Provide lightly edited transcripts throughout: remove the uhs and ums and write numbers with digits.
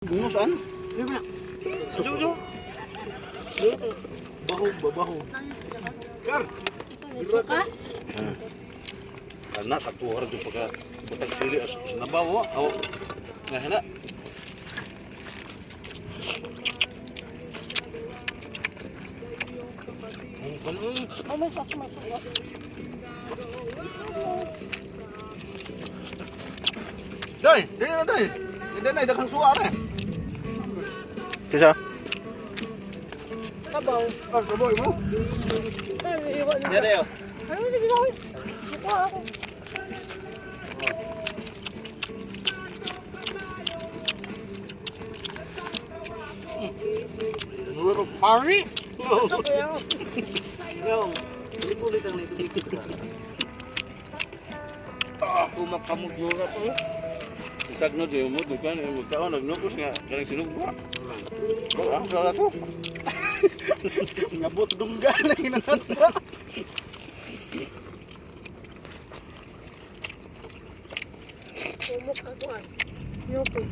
Bungo saan? Jo, jo. Baho, baho. Kar. Suka? Ana sa tuwa ra jud pagka butag sili as sinabaw aw. Nga hina. Oh, may sauce, may sauce. Day, dili na day. Hindi na daghang suwa na. Kisa? Kabaw. Ah, kaboy mo. Ay, iwan na. Yan ayo. Ano, sige na. Buka ako. Pari. Kaya ako. Yo. Ulit-ulit ang dito. Umak ka mo jura to. Isagno jud mo dukan mo kaon nagnukos nga kanang sinugba. Oh, ah, sala to. Ngabot dunggan na hinanan ba? Umok ako ah. Yoke.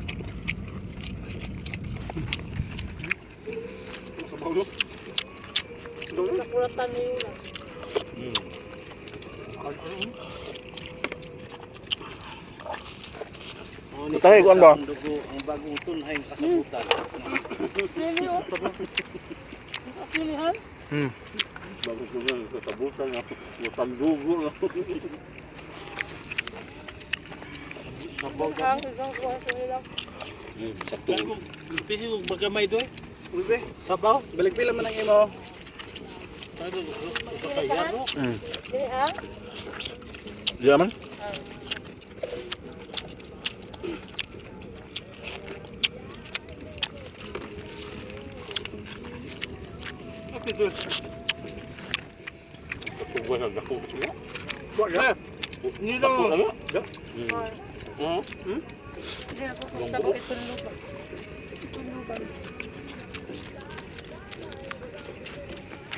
Sabaw no. Nakulatan na yun ah. Tayo kuan ba? Ang dugo, ang bagong tunhay ng kasabutan. Sili oh. Silihan? Bagong tunhay ng kasabutan nga utang dugo. Sabaw Ang isang kuha sili lang. Sakto. Pisi kong bagamay doy. Ube, sabaw. Balik pila man ang imo. Sa kaya no. Silihan? Diya man. Okay, doy. Tuwa na dako sila. Eh, Ni Dako lang. na. Ah. Hmm. Hindi ako sa sabaw itong lupa. Itong lupa.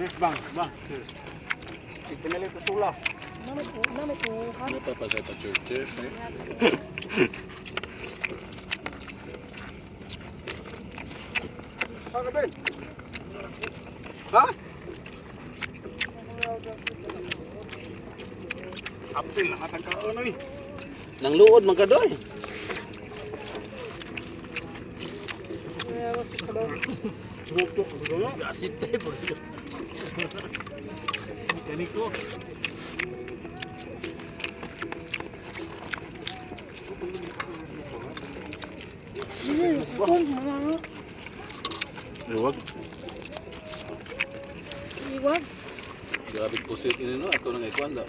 Yes, bang, bang. Ipinali ko sula. Mami ko, mami ko. Ha? Napapasay pa churches eh. Ha, Ben? Ha? Apil lang atang kaon oy. Nang luod man ka doy. Kaya ako sa sabaw. Asit tayo bro. Kaniko. Ito, mga Iwag. iwag. Grabe pusit ini no ato nang ikuan da.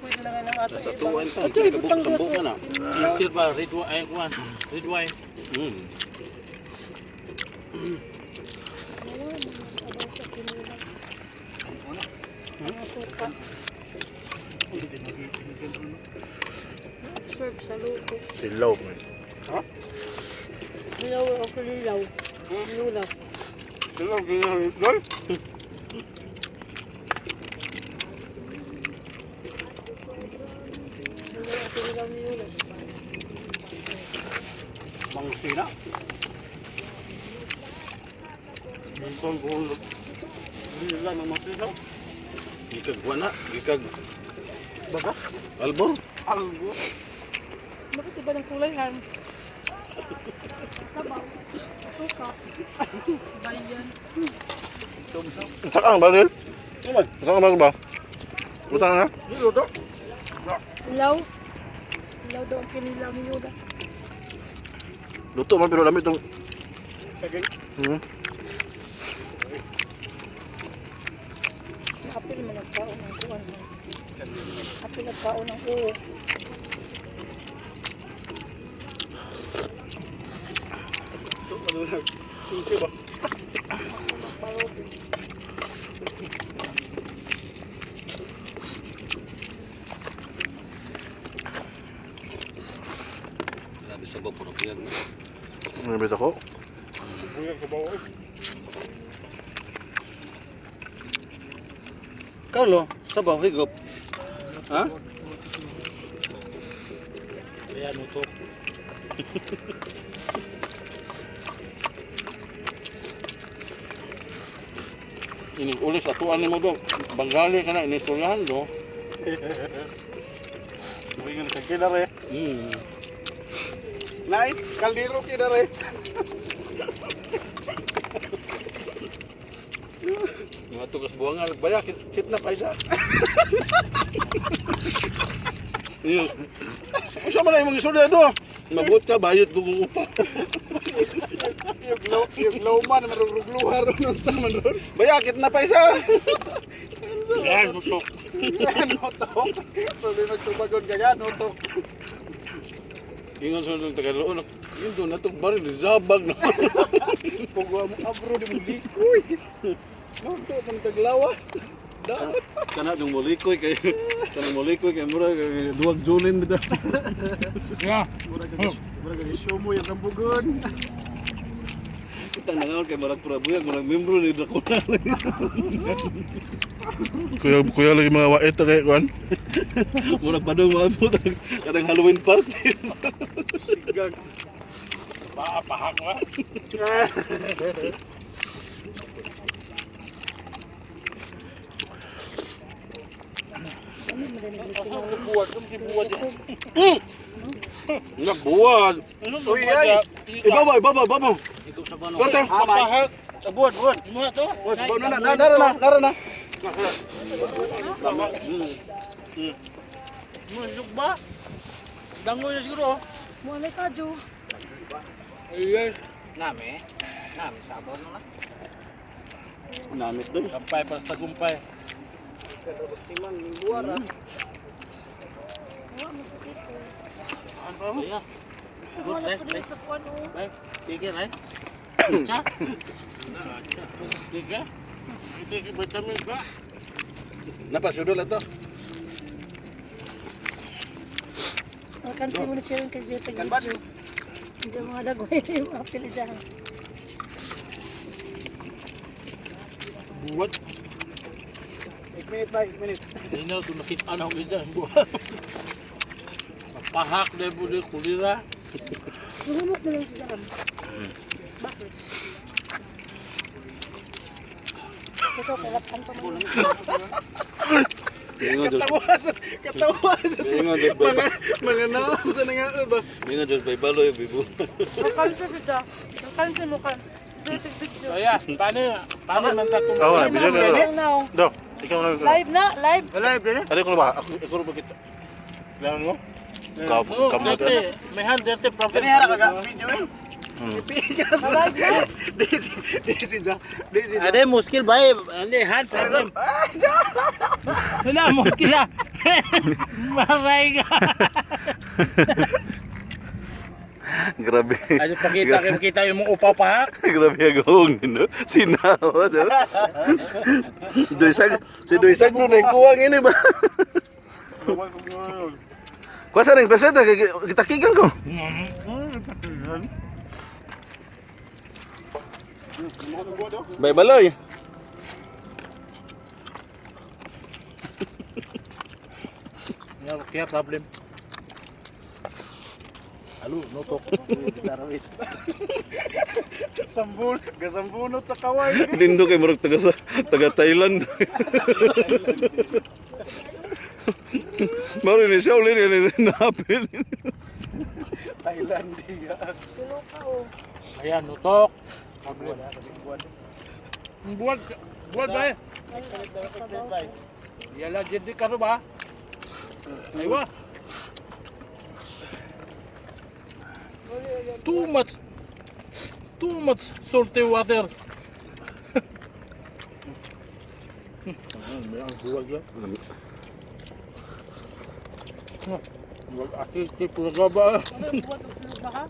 Pwede lang ng ato. Sa tuwan pa, Ito, ibutang kabuk sa na. Isir ba red wine ay kuan. Red wine. Ayan, sabaw sa kinilaw. Mga suka. Serve sa luto. Tilaw man. Nilaw o kinilaw. Nilaw. Sila ginawa doy. Nilaw o kinilaw ni Yulas. Mangsina. Mantong ko. Hindi lang ang mangsina. Gikag wana, gikag Baga? albor. Albo. Bakit iba ng kulay han? Sabaw. Suka. Bayan. Sakang baril. Sakang baril ba? Utang na. Dito to. Ilaw. Ilaw daw ang kinilaw ni Yulas. Luto man pero lami tong Kagay. Apil man nagkaon ang kuwan. Apil nagkaon ang uwo. Ito malulag. Susi ba? Marobi. Grabe sabaw puro piyag. Ano ba ako? Buyag ko ba oy? Kaulo, sabaw higop. Ha? Kaya nutok. Ini ulis atuan nimo do. Bangali ka na inistoryahan do. Muingon sa kinare. Nay, kaldero kinare. Mga tugas buwangan baya kit, kit na pa isa. Iyo. Usa man na imong istorya do. Mabuot ka bayot ko kung upa. Yung low man, marurugluha ron ang sa man ron. Baya kit na pa isa. Yan, nutok. Notok. So, di magtubagon ka ka, notok. Ingon sa nung Tagalog, yun doon natong baril zabag na. Pugwa mo abro, di mo likoy. Notok ang taglawas. Dapat. Kana dong molikoy kay kana molikoy kay mura kay duwag julin bitaw. Yeah. Mura ka show mo yung kambugon. Kitang nangaon kay murag pura buyag murag membro ni Dracula. Kuya, kuya lagi mga wait kay kuan. Murag padung maabot ang kanang Halloween party. Sigag. Ba, pahak wa. Ano man din ang Buwad, buwad. Nagbuwad. Uy, ay. Ibaba, ibaba, ibaba. Korte. Pahak. Buwan, buwan. Imo na to? Buwan na, na, nara na, nara na. Mo ba? Dangoy na siguro. Mo may kadyo. Nami, nami sabon na. Namit doy. Tampay para sa tagumpay. Wa masakit ko. Ayan. Wala ko din sa kuan oh. Bay, tige right? Cha. Tige. Tige vitamin ba? Napasudol ato. Alkansi mo na siya rin kay Zeta video. Hindi mga dagoy yung mga pilidahan. Buwad. 8 minute ba, 8 minute. Hindi na ito nakita na ako dyan. Buwad. Pahak na po din kulira. Lumok mo lang siya saan. Bakit? Ito, kailapan pa man. Ingon Diyos. Katawa sa Ingon Diyos bay. mga naam sa nangaon ba? Ingon Diyos bay baloy bibo. Alkansi siya. Alkansi mo ka. Zeta video. Kaya, paano, paano man ta Ako na, video na. Live na. oh. Do, ikaw na. ikaw. Live na, live. Wala, bre. Ari ko na ba? Ako ako ba kita? Kailangan mo? Kam Oh, kam dirty. May hand dirty problem. Kani hara ka ga video eh. Live na. This this is a this is a अरे मुश्किल भाई अरे hand problem ना मुश्किल है मरेगा Grabe. Ayo pakita kita yung mga upaw pa. Grabe agong no. Sinawa. Doysag si Doysag no nagkuwang ini ba. Kuha sa ring presenta kita kigan ko. Bay baloy. Kaya problem. Alo, no talk. Sambun, gasambunot sa kaway. Dindo kay murag taga sa taga Thailand. Maro ni siya uli ni napil. Thailand diga. Tulo ka oh. Ayan, no talk. Problem. Buwag, buwag ba? Yala, jadi ka ba? Aywa. Too much. Too much salty water. Buwag lang. Buwag asin, pura ba? Ano yung buwag og sulod ba ka?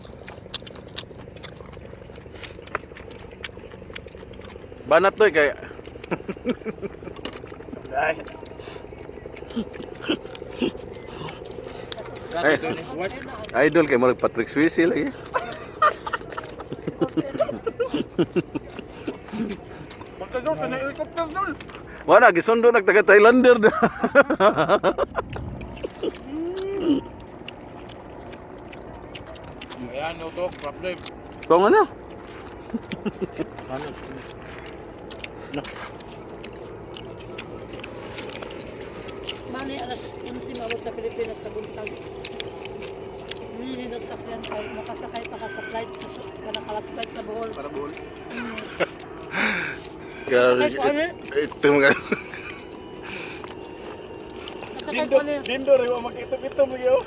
Banat to kay Ay. Ay. Idol kay murag Patrick Swayze lagi. Pagka doon, sa helicopter doon. Wala gisundo nag taga Thailander. Kaya Yan, no talk, problem. Kung ano? Ano? Mani alas 11 maabot sa Pilipinas sa buntag. Hindi daw sakyan kay makasakay pa ka sa flight sa nakalas flight sa Bohol. Para Bohol. Grabe. Ay, kung ano? Ito mga Nakasakay ko Dindo, ano? dindo rin wa makitom-itom lagi oh.